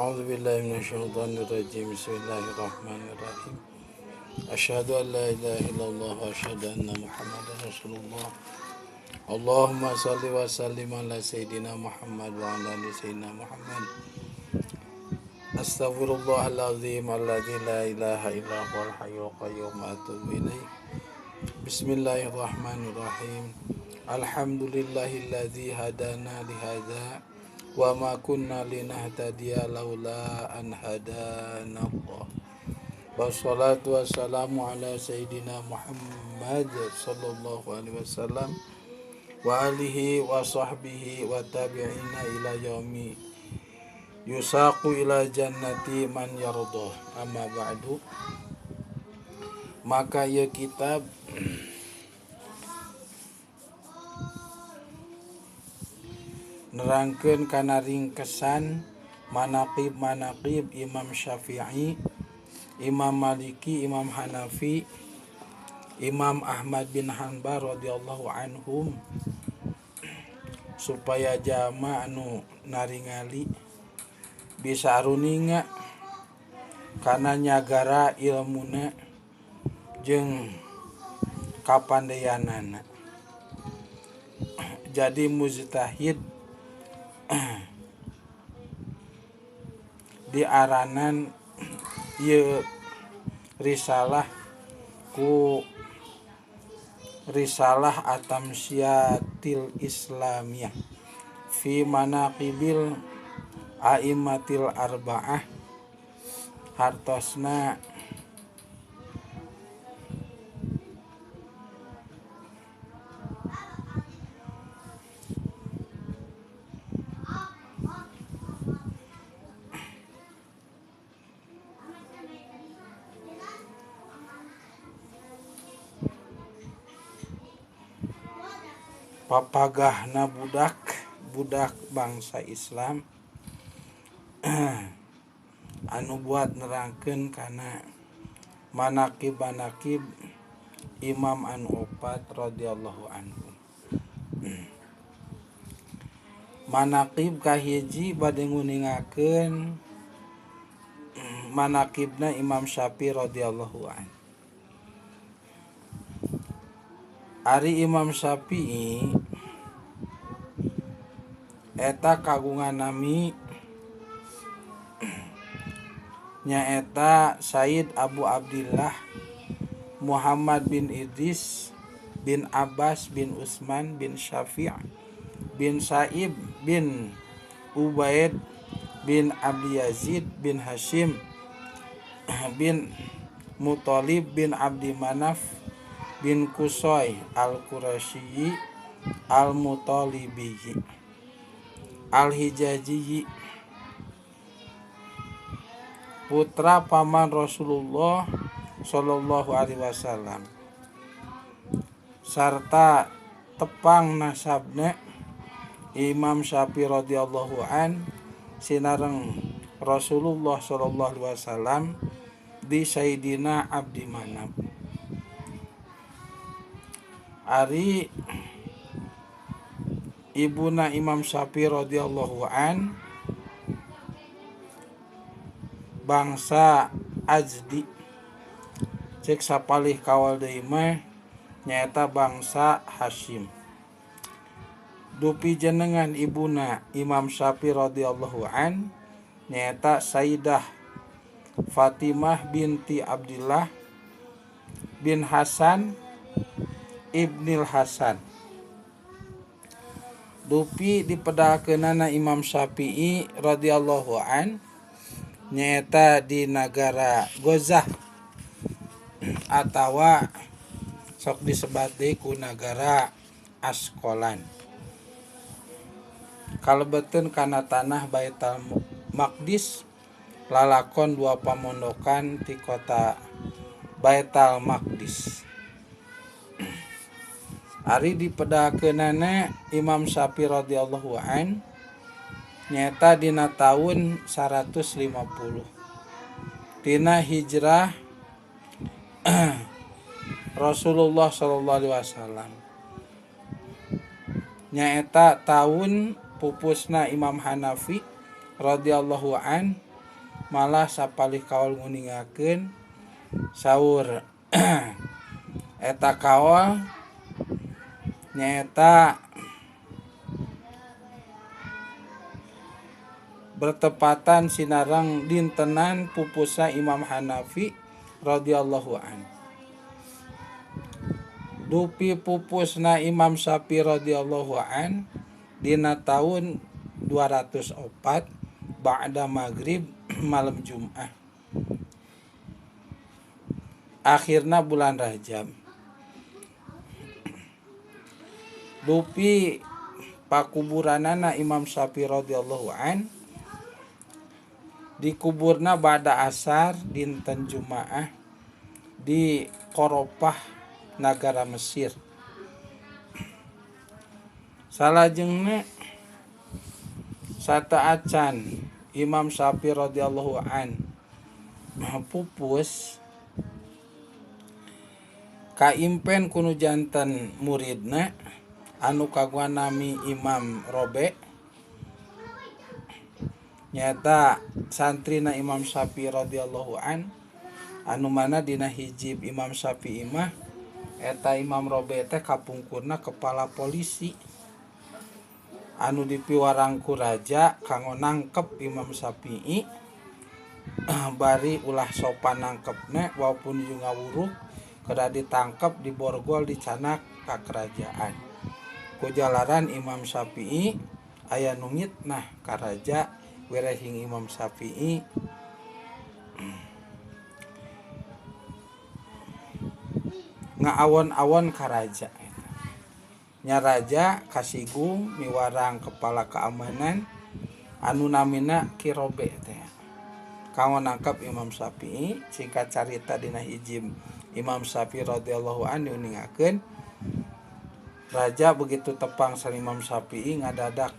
A'udzubillahi minasyaitonirrajim. Bismillahirrahmanirrahim. Asyhadu an la ilaha illallah wa asyhadu anna Muhammadar Rasulullah. Allahumma shalli wa sallim ala sayyidina Muhammad wa ala ali sayyidina Muhammad. Astaghfirullahalazim alladzi la ilaha illa huwal hayyul qayyum wa atubu ilaih. Bismillahirrahmanirrahim. Alhamdulillahilladzi hadana li hadza wa ma kunna linahtadiya laula an hadana Allah. Wassalatu wassalamu ala sayyidina Muhammad sallallahu alaihi wasallam wa alihi wa sahbihi wa tabi'ina ila yaumi yusaqu ila jannati man yardah. Amma ba'du. Maka ieu kitab nerangkeun kana ringkesan manaqib-manaqib Imam Syafi'i, Imam Maliki, Imam Hanafi, Imam Ahmad bin Hanbal radhiyallahu anhum, supaya jama anu naringali bisa aruninga kana nyagara ilmuna jeung kapandeyanana. Jadi mujtahid diaranan ieu risalah ku Risalah Atamsyiatil Islamiyah fi Manaqibil A'immatil Arba'ah, hartosna papagahna budak bangsa Islam anu buat nerangkeun kana manaqib-manaqib Imam anu opat radhiyallahu anhu. Manaqib kahiji bade nguningakeun manaqibna Imam Syafi'i radhiyallahu anhu. Ari Imam Syafi'i eta kagungan nami nyaeta Said Abu Abdillah Muhammad bin Idris bin Abbas bin Utsman bin Syafi' bin Sa'ib bin Ubaid bin Abdi Yazid bin Hashim bin Muthalib bin Abdi Manaf bin Qusay al-Qurasyi al-Mutalibi al-Hijazi, putra paman Rasulullah sallallahu alaihi wasallam, sarta tepang nasabna Imam Syafi'i radhiyallahu an sinareng Rasulullah sallallahu alaihi wasallam di Sayyidina Abdi Manaf. Ari ibuna Imam Syafi'i radhiyallahu an bangsa Azdi, cek sapalih kawal deui mah nyaeta bangsa Hashim. Dupi jenengan ibuna Imam Syafi'i radhiyallahu an nyaeta Sayyidah Fatimah binti Abdillah bin Hasan Ibnil Hasan. Dupi dipedalkeunana Imam Syafi'i radhiyallahu an nyaeta di nagara Gozah atawa sok disebat deui ku nagara Askolan, kalebeteun kana tanah Baitul Maqdis, lalakon dua pamondokan ti kota Baitul Maqdis. Ari dipedalkeunana Imam Syafi'i radhiyallahu an nyaeta dina taun 150 tina hijrah Rasulullah sallallahu alaihi wasallam, nyaeta taun pupusna Imam Hanafi radhiyallahu an Malah sapalih kaol nguningakeun saur eta kaol nyaeta bertepatan sinareng dintenan pupusna Imam Hanafi radhiyallahu an. Dupi pupusna Imam Syafi'i radhiyallahu an dina tahun 204 ba'da maghrib malam Jum'ah. Akhirna bulan Rajab. Dupi pakuburanana Imam Syafi'i radhiyallahu an dikuburna ba'da asar dinten Jumaah di Qoropah nagara Mesir. Salajengna sataacan Imam Syafi'i radhiyallahu an pupus kaimpen kunu janten muridna anu kagungan nami Imam Robe nyata santrina Imam Syafi'i radhiyallahu an anu mana dina hijib Imam Syafi'i mah eta Imam Robe teh kapungkurna kepala polisi anu dipiwarang ku raja kanggo nangkep Imam Syafi'i bari ulah sopan nangkepna walaupun jeung ngawuruk kedah ditangkep diborgol dicanak ka kerajaan. Ku jalaran Imam Syafi'i aya nu ngitnah ka raja werehing Imam Syafi'i ngaawon-awon ka raja. Nya raja kasigung miwarang kepala keamanan anu namina Ki Robe teh kanggo nangkep Imam Syafi'i. Singkat carita dina hijib Imam Syafi'i radhiyallahu anhu diuningakeun raja begitu tepang sareng Imam Syafi'i ngadadak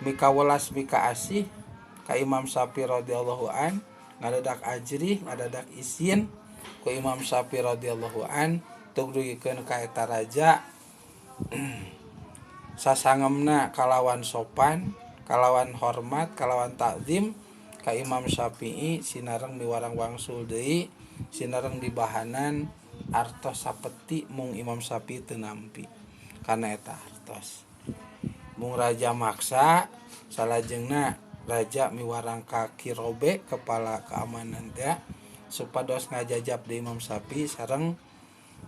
mika welas mika asih ka Imam Syafi'i radhiyallahu an, ngadadak ajrih ngadadak isin ku Imam Syafi'i radhiyallahu an tug dugikeun ka eta raja sasangemna kalawan sopan, kalawan hormat, kalawan takzim ka Imam Syafi'i sinareng miwarang wangsul deui sinareng dibahanan artos sapeti mung Imam Syafi'i teu nampi kana eta artos. Mung raja maksa salajengna raja miwarang ka Ki Robe kepala keamanan teh supados ngajajab di Imam Syafi'i sareng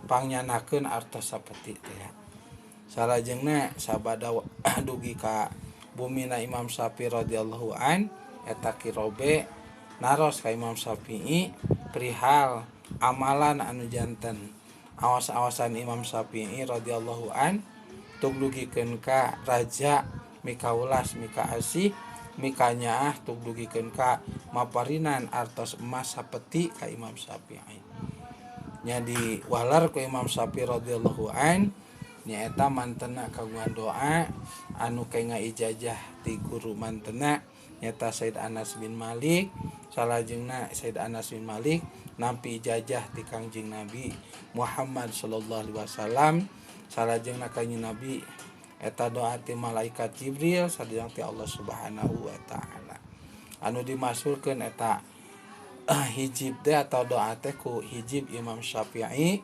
pangyanakeun artos sapeti teh. Salajengna sabada dugi ka bumina Imam Syafi'i radhiyallahu an eta Ki Robe naros ka Imam Syafi'i perihal amalan anu janten awas-awasan Imam Syafi'i radhiyallahu an tug dugikeun ka raja mika ulas mika asih mika nyaah tug dugikeun ka maparinan artos emas sapeti ka Imam Syafi'i. Nya diwalar ku Imam Syafi'i radhiyallahu an nyaeta mantena kagungan doa anu kenga ijazah ti guru mantena nyaeta Said Anas bin Malik. Salajengna Said Anas bin Malik nampi ijazah ti Kangjeng Nabi Muhammad sallallahu alaihi wasallam. Salajengna Kangjeng Nabi eta doa ti malaikat Jibril sareng ti Allah Subhanahu wa taala. Anu dimasulkeun eta hijib teh atau doa teh ku hijib Imam Syafi'i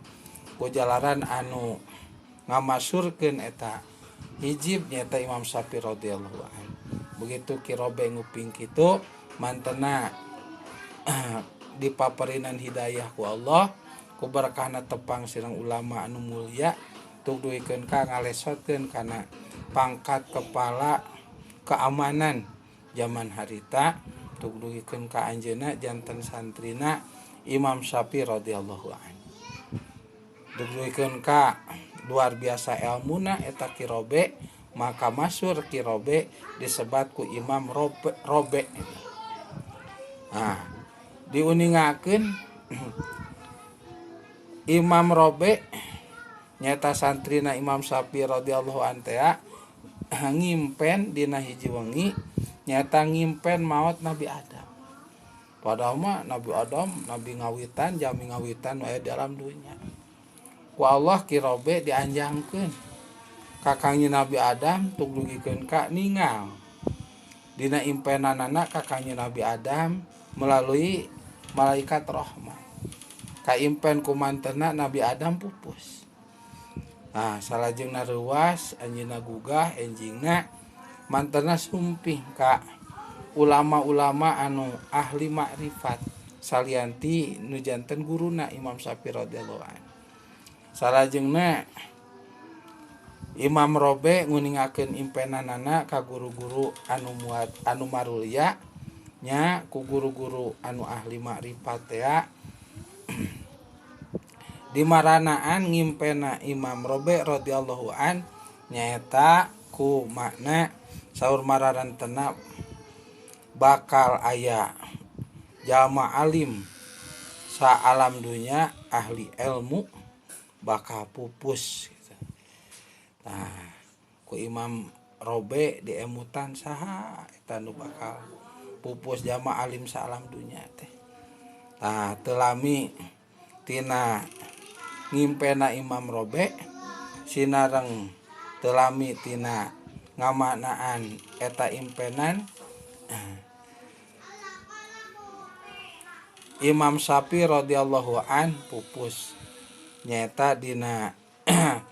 ku jalaran anu ngamasurkeun eta hijib nyata Imam Syafi'i radhiyallahu an. Begitu Ki Robe nguping kitu mantena dipaparinan hidayah ku Allah ku berkahna tepang sareng ulama anu mulia tug duikeun ka ngalesotkeun kana pangkat kepala keamanan zaman harita tug dugikeun ka anjeunna janten santrina Imam Syafi'i radhiyallahu an. Dugikeun ka luar biasa elmuna eta Ki Robe maka masyhur Ki Robe disebat ku Imam Robe. Nah, diuningakeun Imam Robe nyata santrina Imam Syafi'i radhiyallahu an teh ngimpen dina hiji wengi nyata ngimpen maot Nabi Adam. Padahal mah Nabi Adam nabi ngawitan jami ngawitan aya di alam dunya. Ku Allah Ki Robe dianjangkeun kakangnya Nabi Adam tug dugikeun ka ningal dina impenanana kakangnya Nabi Adam Melalui malaikat rahmat. Kaimpen ku mantena Nabi Adam pupus. Nah, salajengna reuwas anjeunna gugah enjingna mantena sumping ka ulama-ulama anu ahli makrifat salianti nu janten guruna Imam Syafi'i radhiyallahu an. Salajengna Imam Robe nguningakeun impenanana ka guru-guru anu muat anu marulia nya ku guru-guru anu ahli makrifat teh di maranaan ngimpena Imam Robe radhiyallahu an nyaeta ku makna saur mararantena bakal aya jalma alim sa alam dunya ahli ilmu bakal pupus gitu. Nah, ku Imam Robe diemutan saha eta nu bakal pupus jalma alim sa alam dunya teh. Tah teu lami tina ngimpena Imam Robe sinareng teu lami tina ngamaknaan eta impenan Imam Syafi'i radhiyallahu an pupus nyaeta dina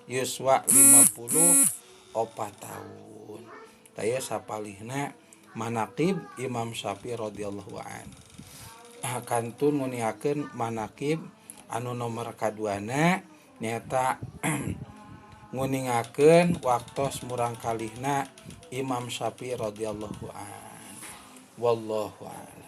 yuswa 54 tahun. Taya sapalihna manaqib Imam Syafi'i radhiyallahu an. Kantun nguniakeun manaqib anu nomor kaduana nyaeta nguningakeun waktos murangkalihna Imam Syafi'i radhiyallahu an. Wallahu a'lam.